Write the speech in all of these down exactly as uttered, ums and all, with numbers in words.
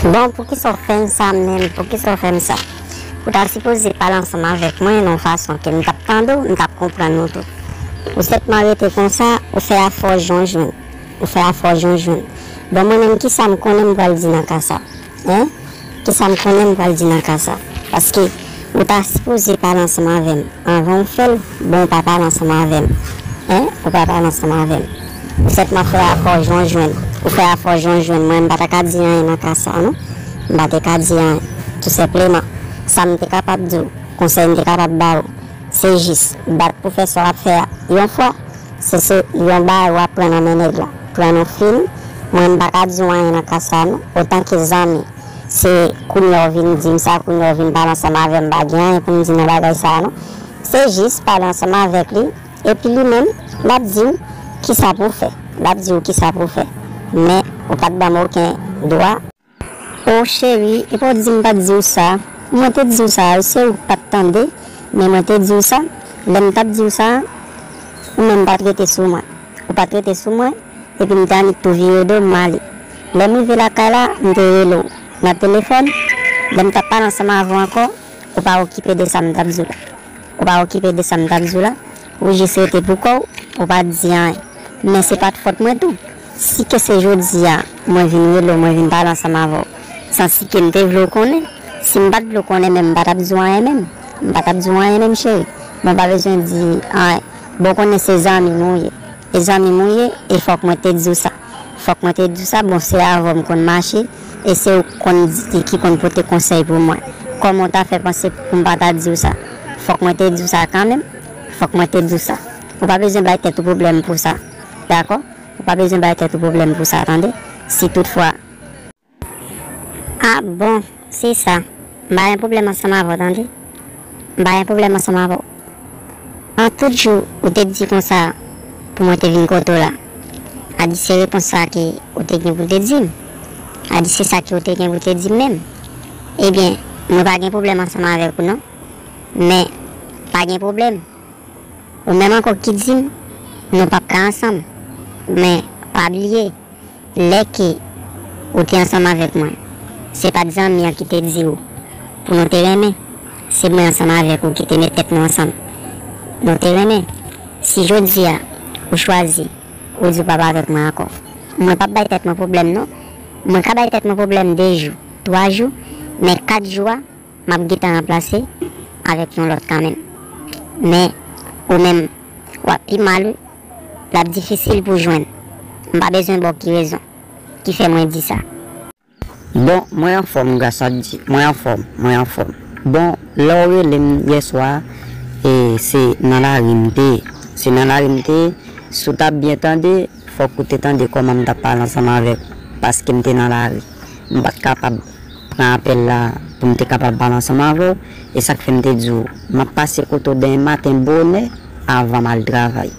Bon, poukisa w fè m sa menm? Poukisa w fè m sa? Ou ta sipoze pale ansanm avèk mwen nan yon fason ke m t ap tande w, m t ap konprann ou tou. Ou sètman rete konsa, ou fè afè w jan w jwenn. Ou fè afè w jan w jwenn. Bon, mwen menm, kisa m konnen m pral di nan ka sa? Hein? Kisa m konnen m pral di nan ka sa? Paske ou ta sipoze pale ansanm avè m anvan w fè l. Bon, ou pa pale ansanm avè m. Hein? Ou pa pale ansanm avè m. Ou sètman fè afè w jan w jwenn. Ou fè afè w jan w jwenn. Mwen, m pa ta ka di anyen nan ka sa, non. M pa te ka di anyen. Tou senpleman, sa m te kapab di w, konsèy m te kapab ba w, se jis bat pwofesè w ap fè a yon fwa. Se, se yon bagay w ap pran nan men nèg la. Pran nou fini. Mwen, m pa ka di w anyen nan ka sa, non. Otanke zanmi, se kounye a w vin di m sa, kounye a w vin pale ansanm avè m, m pa gen anyen pou m di nan bagay sa, non. Se jis pale ansanm avèk li, epi li menm, l ap di w kisa pou w fè. L ap di w kisa pou w fè. Men, ou pa t ban m okenn dwa. O cheri, e pa w di m pa t di w sa. Mwen te di w sa, wi, se ou k pa t tande, men mwen te di w sa. Lè m t ap di w sa, ou menm pa t rete sou mwen. Ou pa t rete sou mwen, epi m te annik tou vire do m ale. Lè m rive lakay la, m te rele w nan telefòn. Lè m t ap pale ansanm avè w ankò, ou pa okipe de sa m t ap di w la. Ou pa okipe de sa m t ap di w la. Ou jis rete pou kò w, ou pa di anyen. Men se pa t fòt mwen tou. Si ke se jodi a, mwen vin rele w, mwen vin pale ansanm avè w, sansi ke m te vle w konnen. Si m pa t vle w konnen menm, m pa t ap di w anyen menm. M pa t ap di w anyen menm, cheri. Bon, pa bezwen di anyen. Bon, konnen se zanmi nou ye. E zanmi m ou ye, e fòk mwen te di w sa. Fòk mwen te di w sa, bon, se avè w m konn mache, e se ou k konn di, ki konn pote konsèy pou mwen. Kòman w ta fè panse pou m pa ta di w sa? Fòk mwen te di w sa kanmenm. Fòk mwen te di w sa. Ou pa bezwen bay tèt ou pwoblèm pou sa. Dakò? Ou pa bezwen bay tèt ou pwoblèm pou sa, tande? Si toutfwa Ah bon, se sa. M pa gen pwoblèm ansanm avè w, tande. M pa gen pwoblèm ansanm avè w. An tout jou, ou te di konsa pou mwen te vin kote w la. A di se repons sa ke ou te gen pou te di m. A di se sa ke ou te gen pou te di m menm. Ebyen, mwen pa gen pwoblèm ansanm avèk ou non. Men, pa gen pwoblèm. Ou menm ankò ki di m, nou p ap ka ansanm. Men, pa bliye, lè ke ou te ansanm avèk mwen, se pa t zanmi an ki te di w pou nou te renmen. Se mwen ansanm avèk ou ki te met tèt nou ansanm. Nou te renmen. Si jodi a, ou chwazi, ou di w p ap avèk mwen ankò, mwen p ap bay tèt mwen pwoblèm non. Mwen ka bay tèt mwen pwoblèm de jou, twa jou, men kat jou a, m ap gentan ranplase avèk yon lòt kanmenm. Men, ou menm, w ap pi mal wi. L ap difisil pou jwenn. M pa bezwen ba w ki rezon ki fè mwen di sa. Bon, mwen anfòm gras a Dye. Mwen anfòm, mwen anfòm. Bon, lè w rele m yèswa a, e, se nan lari m te ye. Se nan lari m te ye. Si w t ap byen tande, fòk ou te tande kòman m t ap pale ansanm avèk ou, paske m te nan lari. M pa t kapab pran apèl la pou m te kapab pale ansanm avè w. E sa k fè m te di w, m ap pase kote w demen maten bonè avan m al travay.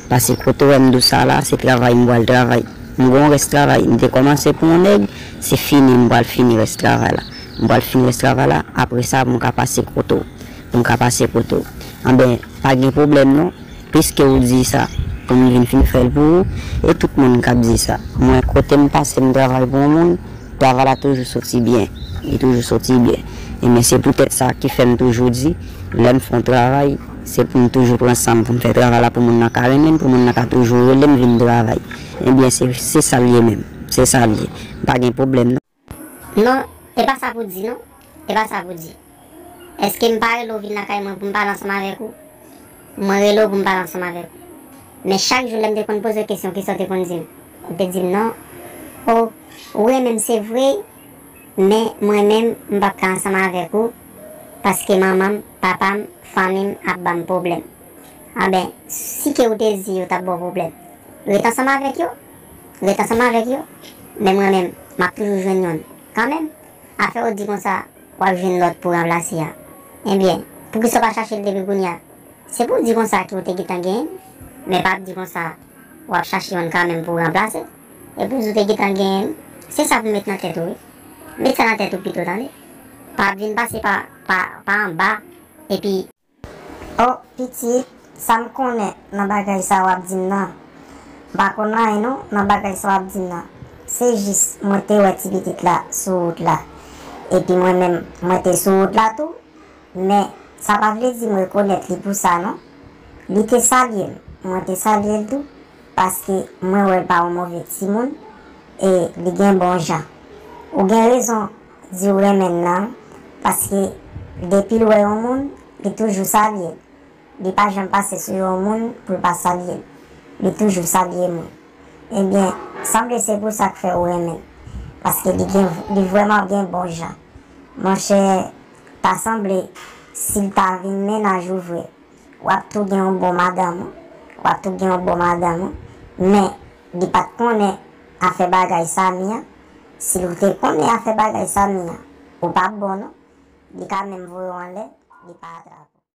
Paske kote w wè m di w sa la, se travay m pral travay. M gen yon rès travay m te kòmanse pou yon nèg, se fini m pral fini rès travay la. M pral fini rès travay la, apre sa pou m ka pase kote w. Pou m ka pase kote w. Anben, pa gen pwoblèm non. Piske ou di sa, pou m vin fin fè l pou ou, e tout moun k ap di sa. Mwen, kote m pase, m travay pou yon moun, travay la toujou soti byen. Li toujou soti byen. Ebyen, se poutèt sa ki fè m toujou di, lè m fè yon travay, se pou m toujou pran san m pou m fè travay la, pou moun nan ka renmen m, pou moun nan ka toujou rele m vin travay. Ebyen, se, se sa l ye menm. Se sa l ye. Pa gen pwoblèm non. Non, e pa sa pou di non. E pa sa pou di. Èske m pa rele w vin lakay mwen pou m pale ansanm avèk ou? Mwen rele w pou m pale ansanm avèk ou. Men chak jou lè m te konn poze w kesyon, kisa w te konn di m? Ou te di m non. O, ou renmen m se vre, men mwen menm m p ap ka ansanm avèk ou, paske manman m, papa m, fanmi m ap ban m pwoblèm. Anben, si ke ou te di yo t ap ba w pwoblèm, ret ansanm avèk yo. Ret ansanm avèk yo. Men mwen menm, m ap toujou jwenn yonn kanmenm. Afè w di konsa, w ap jwenn lòt pou ranplase a. Ebyen, poukisa w pa chache l depi kounye a? Se pou w di konsa ke w te gentan genyen l, men pa di konsa w ap chache yonn kanmenm pou w ranplase. Epi w di w te gentan genyen l. Se sa pou w met nan tèt ou wi. Met sa nan tèt ou pito, tande. Pa vin pase pa, pa, pa anba, epi O, pitit, sa m konnen nan bagay sa w ap di m nan? M pa konn anyen non nan bagay sa w ap di m nan. Se jis mwen te wè ti pitit la sou wout la. Epi mwen menm, mwen te sou wout la tou. Men, sa pa vle di m rekonèt li pou sa non. Li te salye m, mwen te salye l tou. Paske mwen wè l pa yon move timoun. E li gen bon jan. Ou gen rezon di w renmen l nan. Paske depi l wè yon moun, li toujou salye l. Li pa janm pase sou yon moun pou l pa salye l. Li toujou salye moun. Ebyen, sanble se pou sa k fè ou renmen l. Paske li gen, li vrèman gen bon jan. Monchè, ta sanble, si l ta vin mennaj ou vre, w ap tou gen yon bon madanm ou. W ap tou gen yon bon madanm ou. Men, li pa t konnen afè bagay Samy an. Si l te konnen afè bagay Samy an, ou p ap bon non. Li ka menm voye w anlè, li pa atrape w.